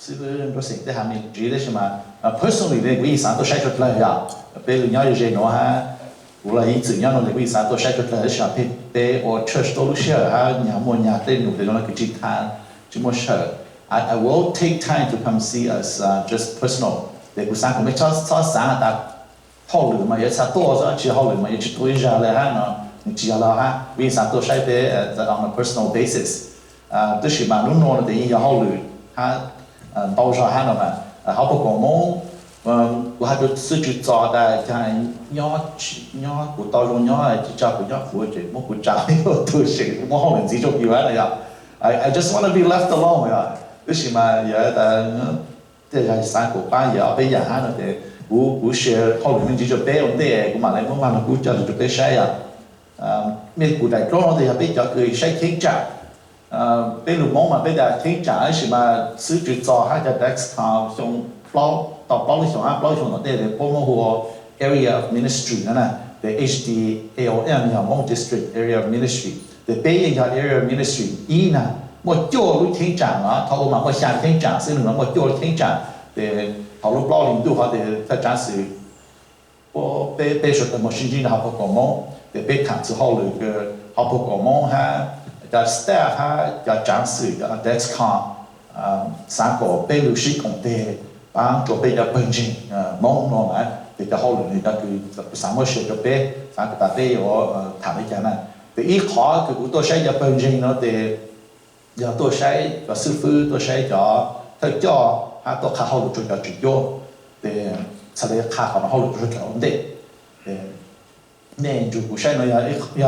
xib hwb Nruab Xeem tej has me ntsis tab sis mas personally ne kuv yeej xav tuaj saib tshaj plaws yom. Peb lug nyob ze nuav hab kuv los yeej txwm nyob nuav ces kuv yeej xav tuaj saib tshaj plaws tab sis mas peb ua church tuab lub sij hawm hab nyag muaj nyag tej num tes zoo le kuv tsi tham, tsi muaj sij hawm. I will take time to come see us just personal. Ces kuv xaav kom mej txhob xaav tas hauj lwm mas yuav txhaj tuaj xwb, tsi hauj lwm mas yuav tsi tuaj ib zag le hab no, nws tsi yog le hab. Kuv yeej xav tuaj saib peb on a personal basis. Tab sis mas nub nua no ces yeej yog hauj lwm hab ntau zog hab no mas. Hauv pag koom Moob, kuv has rua xwb tsw txog tas nyob, nyob kuv tau zoo nyob tsi tsa kuv nyob kuv ces muab kuv tsa ib tug seem muab hauj lwm ntxiv rua kuv hab no yog I just want to be left alone yog. Tab sis mas yog tas tej zag xaav kuas paab yog ob peb yaam hab no ces kuv, kuv share hauj lwm me ntsis rua peb ua ntej kuv mam le muab mag lug kub coj lug rua peb saib yog. Mej kuv daim duab no tes yog peb cov kws saib cheeb tsam. Peb lug Moob mas peb tas cheeb tsam tab sis mas xwb tsw txog hab cov Dexcom xyoo plaub, tau plaub lub xyoo hab plaub lub xyoo tom ntej tes puab muab hu ua Area of Ministry no na, tes H D A O M yog Hmoob District Area of Ministry. Tes peb yeej yog Area of Ministry ib na, muaj cuaj lub cheeb tsam no, thaum ub mas muaj xyaa cheeb tsam xwb, nwg mas muaj cuaj lub cheeb tsam. Tes thaum lub plaub hlis ntuj hov tes thawj tsaav xwm peb, peb suav dlawg moog sib ntsib rua hauv pag koom Moob, tes peb thaam txug hauj lwm kws hauv pag koom Moob hab cov staff hab cov tsaav xwm cov Dexcom xaav kom peb lug sib koom tes paab rua peb cov pawg ntseeg Moob no mas, tes cov hauj lwm nwg cov kws xaav muab share rua peb, xaav tas peb yuav thaam le caag na. Tes ib qhov kws kuv tuaj saib cov pawg ntseeg no tes yog tuaj saib cov xib fwb, tuaj saib cov thawj coj hab tuaj qha hauj lwm rua cov tswv cuab. Tes txhad le qha qhov no hauj lwm rua cov ua ntej. Nej nrug kuv saib no yog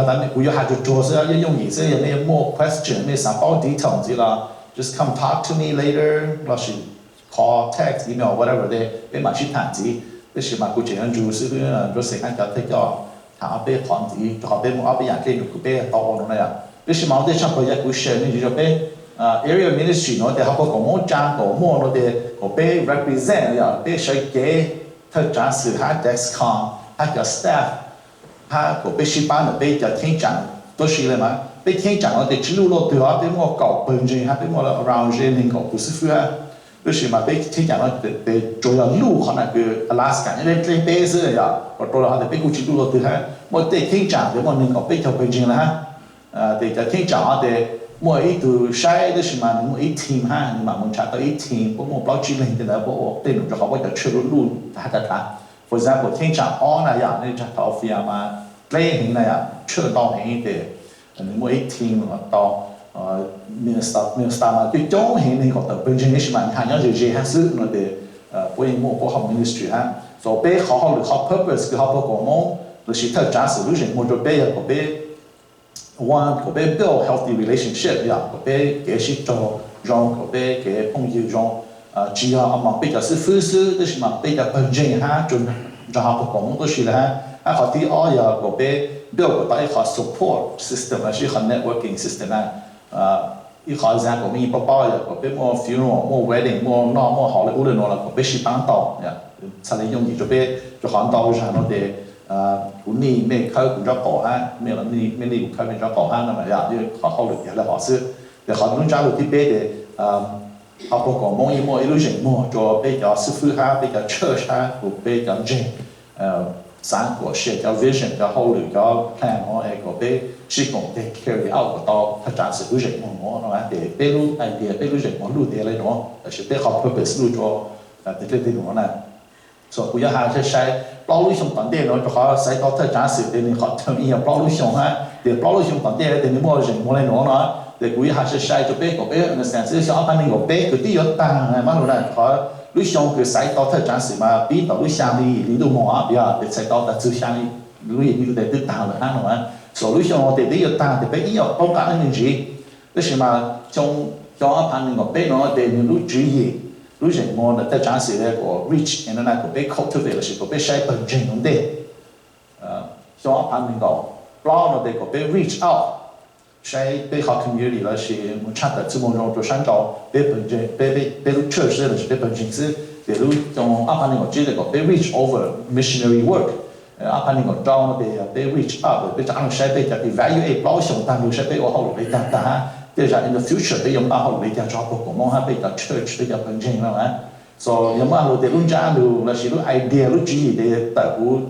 tas kuv yuav has tsuag tsuag xwb, yooj yooj yim xwb, yog mej muaj question, mej xaav paub detail ntxiv los just come talk to me later lossis call, text, email, whatever, tes peb mam sib thaam ntxiv. Tab sis mas kuv tseem yuav nrug xib fwb Nruab Xeem hab cov thawj coj thaam ob peb qhov ntxiv rua qhov peb muaj ob peb yaam dlej nrug kws peb tau ua no na yog. Tab sis mas ua ntej tshaj plawg yog kuv share me ntsis rua peb Area Ministry no tes hauv pag koom Moob tsaa kom muaj no tes kom peb represent yog peb sawv cev thawj tsaav xwm hab Dexcom hab cov staff hab kom peb sib paab ntawm peb cov cheeb tsam tuab si le mas. Peb cheeb tsam no tes tsi luj luaj twg os, peb muaj kaum pawg ntseeg hab peb muaj around ze neeg nkaum tus xib fwb hab. Tab sis mas peb cheeb tsam no tes tsuas yog luj qhov na kws Alaska nyob dleb peb xwb yog, rau rau le hov tes peb kuj tsi luj luaj twg hab. Muaj tej cheeb tsam tes muaj neeg nkaum peb caug pawg ntseeg le hab. Tes cov cheeb tsam no tes muaj ib tug saib tab sis mas nwg muaj ib team hab nwg mam moog nrhav tau ib team, puab muaj plaub tsib leeg tej ntawd puab ua tej num rua qhov puab cov tshaj luj luj hab tav tav. For example cheeb tsam ob na yog nej nrhav tau fias mas dleb heev na yog, tshaj ntau heev tes nwg muaj ib team tau Minnesota mas coob coob heev neeg nkaum tawm pawg ntseeg tab sis mas nwg has nyob ze ze hab xwb no tes puab yeej muaj puab hom ministry hab. So peb qhov hauj lwm qhov purpose kws hauv pag koom Moob lossis thawj tsaav xwm lub zeem muag rua peb yog kom peb, one, kom peb build healthy relationship yog kom peb kev sib raug zoo, kom peb kev phooj ywg zoo. Tsi yog moog peb cov xib fwb xwb tab sis mas peb cov pawg ntseeg hab tsuas nrug hauv pag koom Moob tuab si le hab. Hab qhov thib ob yog kom peb build kom tau ib qhov support system lossis ib qhov networking system na. Ib qhov example mej paub paub yog kom peb muaj funeral, muaj wedding, muaj noj muaj haus le ub le nuav los kom peb sib paab tau, txhad le yooj yim rua peb. Rua qhov ntau zag no tes kuv nij mej khawb kuv nraub qaum hab, mej nij kuv khawb mej nraub qaum hab no mas yog qhov hauj lwm yog le hov xwb. Tes qhov lub ntsab lug thib peb tes hauv pag koom Moob yeej muaj ib lub zeem muag rua peb cov xib fwb hab peb cov church hab kuas peb cov ntseeg xaav kom share cov vision, cov hauj lwm, cov plan no es kom peb sib koom tes carry out kom tau thawj tsaav xwm lub zeem muag nuav no. Tes peb lub idea, peb lub zeem muag luj tes le nuav, tab sis peb qhov purpose luj rua tes dlej dlej nuav na. So kuv yuav has sai sai plaub lub xyoo tom ntej nuav rua qhov xaiv tau thawj tsaav xwm tes nwg qhov term yog plaub lub xyoo hab. Tes plaub lub xyoo tom ntej tes nwg muaj zeem muag le nuav no. Tes kuv yuav has sai sai rua peb kom peb understand xwb, xyoo ob phav neeg nkaum peb kws twb yuav taag mab lug na, qhov lub xyoo kws xaiv tau thawj tsaav xwm mas pib tom lub xyaa hli yim hli ntuj moog, yog tes xaiv tau taag txug xyaa hli, lub yim hli ntuj tes twb taag lawm hab no. So lub xyoo tes twb yuav taag tes peb ib nyuag poob qab me ntsis. Tab sis mas xyoo, xyoo ob phav neeg nkaum peb no tes nwg lub tswv yim, lub zeem muag ntawm thawj tsaav xwm tes kom reach, no na kom peb cultivate lossis kom peb saib pawg ntseeg ua ntej. Xyoo ob phav neeg nkaum plaub no tes kom peb reach out, saib peb qhov community lossis moog tshaj tawm txuj moo zoo rua sab nrau peb pawg ntseeg, peb, peb lub church xwb lossis peb pawg ntseeg xwb. Tes lub xyoo ob phav neeg nkaum tsib tes kom peb reach over missionary work. Ob phav neeg nkaum rau no tes peb reach up, peb rov qab saib peb cov evaluate plaub xyoo taag lug saib peb ua hauj lwm le caag taag hab. tej zaum in the future peb yuav npaj hauj lwm li cas rau pog koom Hmoob hab peb cov church, peb cov pawg ntseeg no na. So yog muaj lus tias lub ntsab lus lossis lub idea, lub tswv yim tias tawm kuv,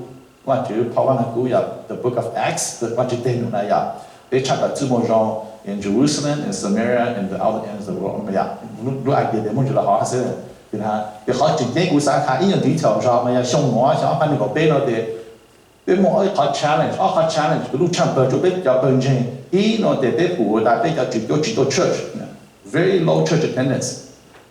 Vajtswv phau Vaj Nab Kub yog the book of Acts, Vajtswv teg num na yog, peb tshaj tawm txwj moo zoo in Jerusalem, in Samaria, in the outer ends of the world no yog, lub idea tias muaj ntsis los hov xwb. Ces qhov tseem ceeb kuv xav qha ib nyuag detail zog mas yog xyoo no, xyoo ob phav nees nkaum peb no ces peb muaj ib qhov challenge, ob qhov challenge kws lub tshaj plawg rua peb cov pawg ntseeg. Ib no ces peb pum tas peb cov tswv cuab tsis tuaj church, very low church attendance.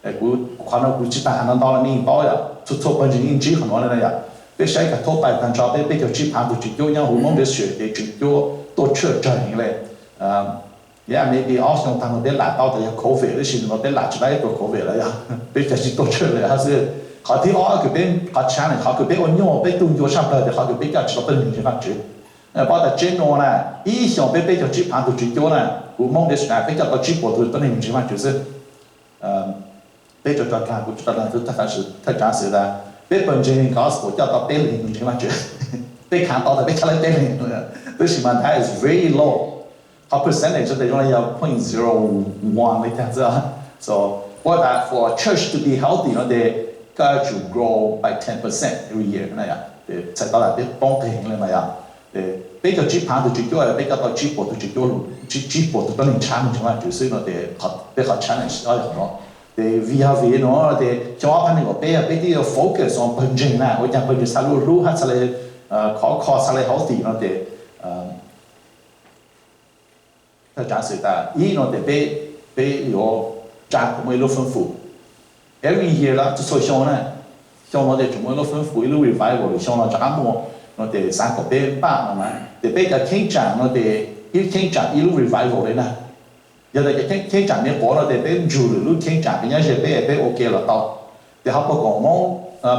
Kuv, qhov no kuv tsis tas has no ntau los nej yeej paub yom, txhua txhua pawg ntseeg yeej ntsib qhov nuav le na yom. Peb saib kas thoob pais tag nrho peb peb caug tsib phaav tug tswv cuab nyob huv Hmoob district ces tswv cuab tuaj church tsawg heev le. Yeah, maybe ob xyoo tag no peb lam tau tas yog covid, tab sis no peb lam tsis tau ib tug covid lawm yog peb cov tsis tuaj church lawm hab xwb. Qhov thib ob kws peb, qhov challenge, qhov kws peb ua nyuaj peb tug ncua tshaj plawg ces qhov kws peb coj tsis tau tuab neeg ntseeg Vajtswv. Paub tas tseeb nuav na, ib xyoos peb peb caug tsib phaav tug tswv cuab na, huv Hmoob district na peb coj tau tsib puas tug tuab neeg ntseeg Vajtswv xwb. Peb tso tso dlaag, kuv tso dlaag, thawj tsaav xwm tas peb pawg ntseeg gospel coj tau peb leeg ntseeg Vajtswv. Peb khaav tau tas peb coj tau peb leeg, tab sis mas that is very low. Qhov percentage tes zoo le yog point zero one li cas xwb. So, but that for a church to be healthy no tes koj yuav tsum grow by ten percent every year na yom. Txhais tau tas peb poob qis heev le mas yog peb caug tsib phaav tug tswv cuab, peb coj tau tsib puas tug tswv cuab, tsib puas tug tuab neeg tshab ntseeg Vajtswv xwb no tes peb qhov challenge ob yog qhov no. Tes vim yog vim no tes xyoo ob phav nees nkaum peb peb twb yuav focus on pawg ntseeg na, ua cas pawg ntseeg txhaj lub hlub hab txhaj le khov kho, txhaj le healthy no tes thawj tsaav xwm tas ib no tes peb, peb yuav tsaa kom muaj ib lub fwv fwm. Every year lawm txhua txhua xyoo na, xyoo no tes tseem muaj ib lub fwv fwm, ib lub revival lwm xyoo no rov qab muaj no tes xaav kom peb npaj no na. Tes peb cov cheeb tsam no tes ib cheeb tsam ib lub revival le na. Yog tas cov cheeb tsam me quav no tes peb ntsug lwm lub cheeb tsam peb nyob ze peb, peb ua ke los tau. Tes hauv pawg koom Hmoob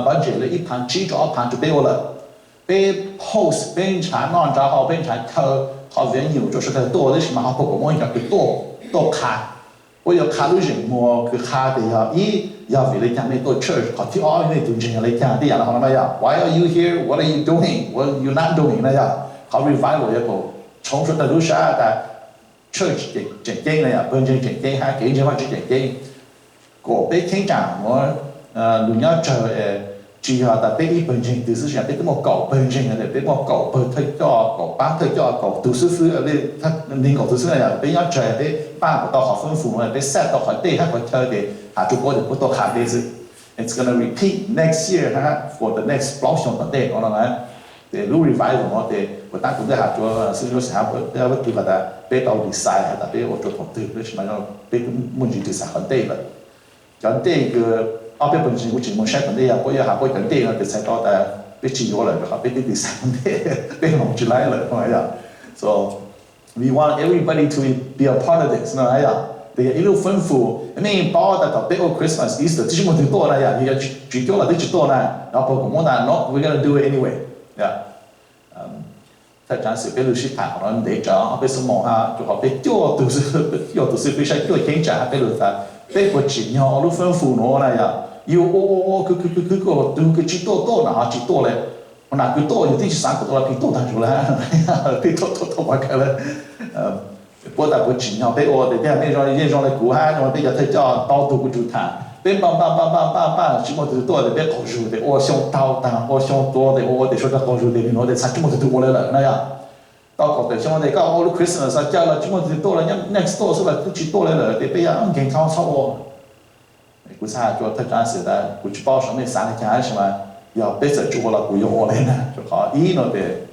budget le ib phaav tsib rau ob phaav rua peb ua lawm. Peb host, peb nrhav noj nrhav haus, peb nrhav chaw, qhov venue rua sawv daws tuaj, tab sis mas hauv pawg koom Hmoob cov kws tuaj, tuaj qha, puab yuav qha lub zeem muag kws qha tes yog ib, yog vim le caag mej tuaj church, qhov thib ob mej tug ntseeg le caag, tej yam le hov no na yog why are you here, what are you doing, what are you not doing na yog. Qhov revival yog kom tshoov sawv daws lub sab tas church tseem ceeb na yog, pawg ntseeg tseem ceeb hab kev ntseeg Vajtswv tseem ceeb. Kom peb cheeb tsam nuav lug nyob tsawg, tsis yog tas peb ib pawg ntseeg twg xwb, tsis yog, peb twb muaj kaum pawg ntseeg, peb muaj kaum pawg thawj coj, kaum paab thawj coj, kaum tug xwb xwb, neeg nkaum tug xwb na yog, peb nyob tsawg peb npaj kom tau qhov fwv fwm nuav, peb xaj tau qhov tej hab qhov chaw tes has rua puab tes puab tuaj qha peb xwb. It's gonna repeat next year hab for the next plaub xyoo tom ntej no na. Tes lub revival no tes puas tab kuv twb has rua xib hwb Lub Xeem hab peb tug has tas peb tau decide has tas peb ua rua thaum twg, tab sis mas peb twb muaj ntsis decide qhov ntej lawm. Cov ntej kws ob peb pawg ntseeg kuv tseem moog saib tom ntej yog puab yuav has puab cov ntej no tes txhais tau tas peb tsis yuav lawm rua qhov peb twb decide ntej, peb hloov tsis laib lawm no yog. So we want everybody to be a part of this no yog. Tes yog ib lub fwv fwm, mej paub tas thaum peb ua Christmas, Easter twb tsis muaj tug tuaj na yog, yog tswv cuab los twb tsis tuaj na, no pawg koom Hmoob tas no we're gonna do it anyway. Thawj tsaav xwm peb lug sib tham qhov no ntev tsawv ob peb xuab moos hab, rua qhov peb cuaj tug xwb, cuaj tug xwb peb saib cuaj cheeb tsam hab peb lug tas peb puas tsim nyog ua lub fwv fwm nuav na yog. Yug ua ua ua kws kws kws kws tug kws tsis tuaj tuaj na ho tsis tuaj le, ua na kws tuaj yug twb tsis xaav kom tuaj los pheej tuaj tag nrho le, pheej tuaj tuaj tuaj pov kawg le. Puab tas puas tsim nyog peb ua tes tej mej zoo, yeej zoo le kuv hab zoo le peb cov thawj coj ntau tug kuv tsuas tham, peb npaj npaj npaj npaj npaj npaj tsis muaj tug twg tuaj tes peb qaug zug tes ua xyoo tau tag, ua xyoo tuav tes ua ua tes suav dlawg qaug zug tes nwg nuav tes txhad tsis muaj tug twg ua le lawm na yog. Tau kaum tawm xyoo tes koj ua lub Christmas xav caw los tsis muaj tug twg tuaj le, next door xwb los twb tsis tuaj le lawm tes peb yog nkeeg tau txhob ua. Kuv xaav has rua thawj tsaav xwm tas kuv tsis paub saum mej xaav le caag tab sis mas yog peb txawm tsis ua los kuv yuav ua le na, rua qhov ib no tes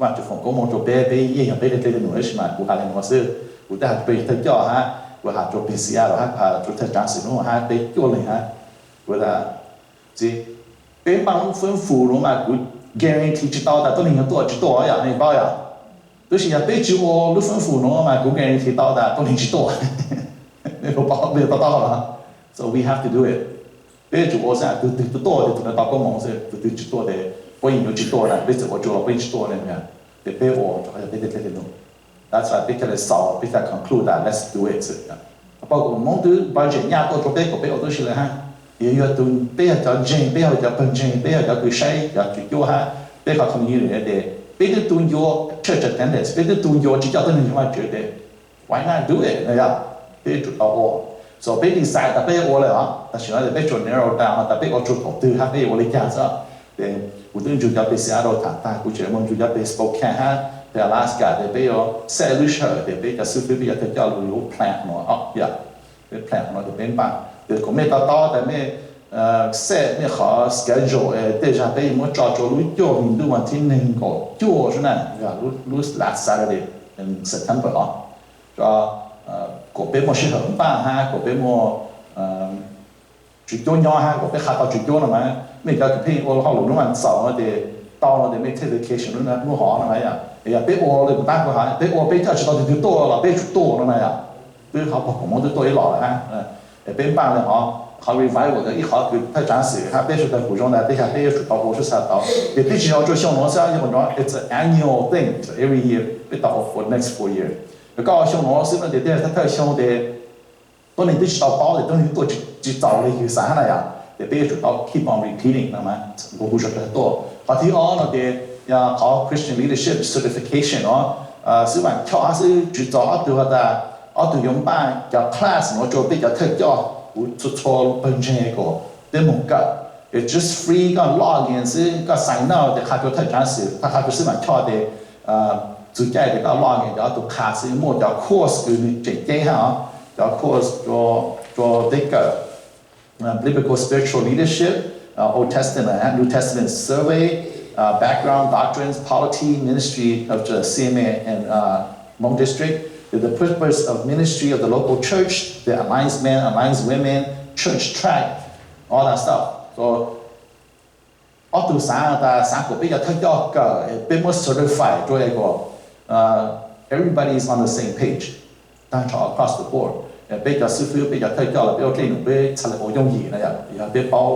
Vaajtswv foom koob moov rua peb, peb yeej yog peb tej dej tej num tab sis mas kuv has le nuav xwb, kuv twb has rua peb thawj coj hab, kuv has rua P C R los hab, kuv has rua thawj tsaav xwm nub hab peb cuaj leeg hab, kuv tas txiv, peb npaj lub fwv fwm nuav mas kuv guarantee tsis tau tas tuab neeg yuav tuaj tsis tuaj yom, nej paub yom. Tab sis yog peb tsis ua lub fwv fwm nuav mas kuv guarantee tau tas tuab neeg tsis tuaj. Nej puas paub, nej puas paub tau los? So we have to do it. Peb yuav tsum ua xwb, tug twg tuaj tes tug nuav tau koob moov xwb, tug twg tsis tuaj tes puab yeej yuav tsis tuaj na, peb txawm ua tsuav los puab yeej tsis tuaj ne. Tes peb ua rua qhov yog peb tej dej tej num. That's why peb thiaj li xaus, peb thiaj conclude tas let's do it xwb. Pab kuv Moob twb budget nyaj tuaj rua peb kom peb ua tuab si lawm hab. Yog, yog tug, peb yog cov ntseeg, peb yog cov pawg ntseeg, peb yog cov kws saib cov tswv cuab hab, peb qhov community tes peb twb tu ncua church attendance, peb twb tu ncua tsis coj tuab neeg ntseeg Vaajtswv tes why not do it na yom? Peb yuav tsum tau ua. So peb decide tas peb yuav ua lawm os, tam sim no ces peb tsuas narrow down tas peb ua txog thaum twg hab peb yuav ua li cas xwb. Ces kuv twb nrug cov peg Seattle tham tag, kuv tseem mus nrug cov peg Spokane hab peg Alaska, ces peb yuav set lub sij hawm ces peb cov xib fwb peb cov thawj coj lug yuav plan no, peb plan no ces peb npaj. Ces kom mej to taub tas mej set mej qhov schedule es tej zag peb yuav muab tso rua lub cuaj hli ntuj vas thib neeg nkaum cuaj xwb na, lub last Saturday in September os. Kom peb muaj sij hawm npaj hab kom peb muaj tswv cuab nyob hab kom peb qha tau tswv cuab no mas. Mej cov kws pheej ua hauj lwm hnub vas xaum no ces tau no ces mej take vacation hnub hov no mas. Yog peb ua li kuv tab kuv has, peb ua peb coj tsis tau tus twg tuaj los peb yuav tsum tuaj no mas yom. Twb ho pog Koom Hmoob twb tuaj ib los lawm hab. Es peb npaj li hov, qhov revival ib qhov kws thawj tsaav xwm hab peb sawv daws kuj zoo tas tej zag peb yuav tsum tau ua sib xav tau. Ces twb tsis yog rua xyoo nuav xwb, yog no it's an annual thing for every year, peb tau ua for next four years. Yog koj ua xyoo nuav xwb no ces tej thawj xyoo ces tuab neeg twb tsis tau paub ces tuab neeg tuaj tsis txaus li yus xav hab na yom. Ces peb yuav tsum tau keep on repeating no mas, nkaus kuv sawv daws tuaj. Qhov thib ob no ces yog qhov Christian Leadership Certification no, xib vam Choj hab xib tswv Txos ob tug has tas ob tug yuav npaj cov class no rua peb cov thawj coj, kuv txhua txhua pawg ntseeg kom peb moog kawm. It's just free, koj log in xwb, koj sign up ces qha rua thawj tsaav xwm, qha rua xib vam Choj ces txug caij ces koj log in ces ob tug qha xwb, muaj cov course kws nwg tseem ceeb hab os, cov course rua peb kawm. Biblical Spiritual Leadership, Old Testament, New Testament Survey, Background, Doctrines, Polity, Ministry of the C M A and Hmong District, the, the Purpose of Ministry of the Local Church, the Alliance Men, Alliance Women, Church Tract, all that stuff. So ob tug xaav tas xaav kom peb cov thawj coj kawm, peb muab certify rua kom everybody is on the same page taag nrho across the board. Peb cov xib fwb, peb cov thawj coj los peb ua dlej num peb txhaj le ua yooj yim na yom, yog peb paub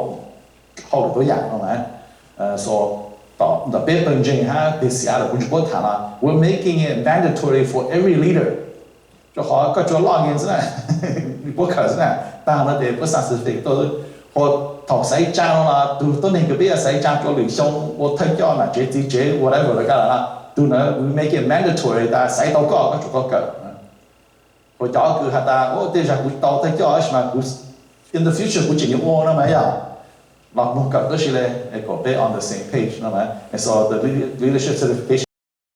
hauj lwm tuab yaam no mas. So ntawm peb pawg ntseeg hab peg Seattle kuv tsis paub tham no, we're making it mandatory for every leader. Rua qhov koj tsuas log in xwb na, puab kawm xwb na, taag no ces puab xa certificate tuaj xwb. Ua thaum xaiv tsaa no los tug tuab neeg kws peb yuav xaiv tsaa rua lwm xyoo ua thawj coj nam tsev txiv tsev whatever lawv kab lawm, tug ntawd we make it mandatory tas xaiv tau koj, koj tsum tau kawm. Ua cov kws has tas tej zag kuv tau thawj coj tab sis mas kuv in the future kuv tseem yuav ua no mas yog los moog kawm tuab si le, kom peb on the same page no mas. So the leadership certification